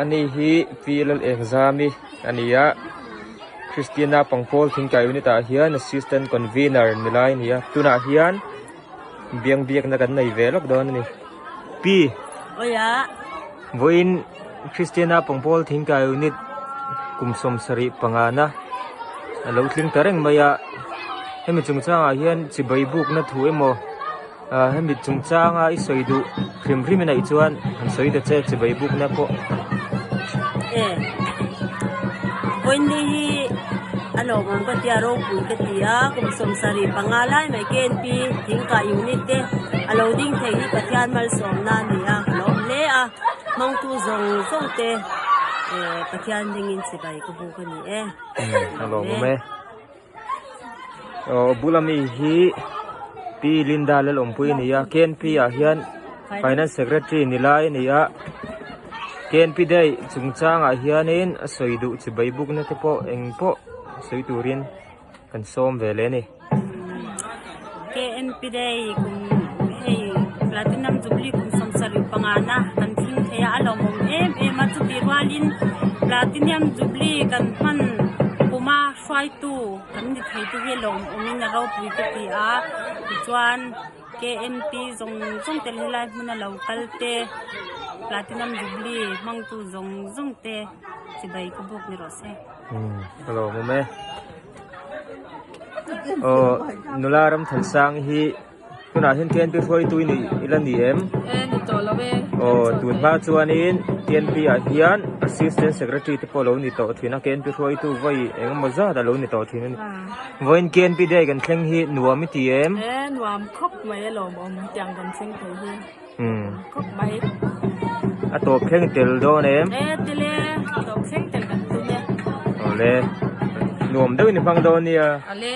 ani hi Pi Lalengzami a ni a, Christiana Pangpawl Thingkai Unit ah hian Assistant Convener ni lai a ni a, tunah hian biang biakna kan nei ve lawk dawn a ni. Pi. Vawiin Christiana Pangpawl Thingkai Unit kum 75 na a lo tling ta reng mai a, hemi chungchangah hian chibai bukna thu emaw Ah hemi chungchanga i sawi duh hrim hrim in aih chuan han sawi ta che chibai bukna pawh. E Vawiinni hi a lawmawm ka tia ropui ka ti a kum 75 lai mai KNP Thingkah unit te a lo ding thei hi Pathian malsawmna a ni a ka lawm hle a hmangtu zawng zawng te Pathian hmingin chibai ka buk a ni e. A lawmawm e. Aw bula mi hi Pi Linda Lalawmpui a ni a KNP ah hian Finance Secretary ni lai a ni a KNP day chungchangah hianin a sawi duh chibai bukna te pawh eng pawh sawi turin kan sawm ve leh a ni. KNP day kum hei Platinum Jubilee kum 75 na kan thleng thei a a lawmawm em em a chutih rualin Platinum Jubilee kan hman kuma Hruaitu kan ni thei te hi lawmawmin a ropui ka ti a, tichuan KNP zawng zawng te helai hmuna lo kal te Platinum Jubilee hmangtu zawng zawng te chibai ka buk ni rawh se. Umm a lawmawm e. Aw nula Ramthansang hi. Tunah hian TNP hruaitu i nih ila ni em? E ni tawh lo e. Aw tun hma chuanin TNP ah hian Assistant Secretary te pawh a lo ni tawh thin a, KNP hruaitu vawi eng emaw zat a lo ni tawh thin a ni. Vawiin KNP day kan thleng hi nuam i ti em? E nuam khawp mai a lawmawm tiang kan thleng thei hi. Khawp mai. A tawp thleng tel dawn em? E tel e, a tawp thleng tel kan tum e. Awle, nuam deuhin i hmang dawn nia. Awle.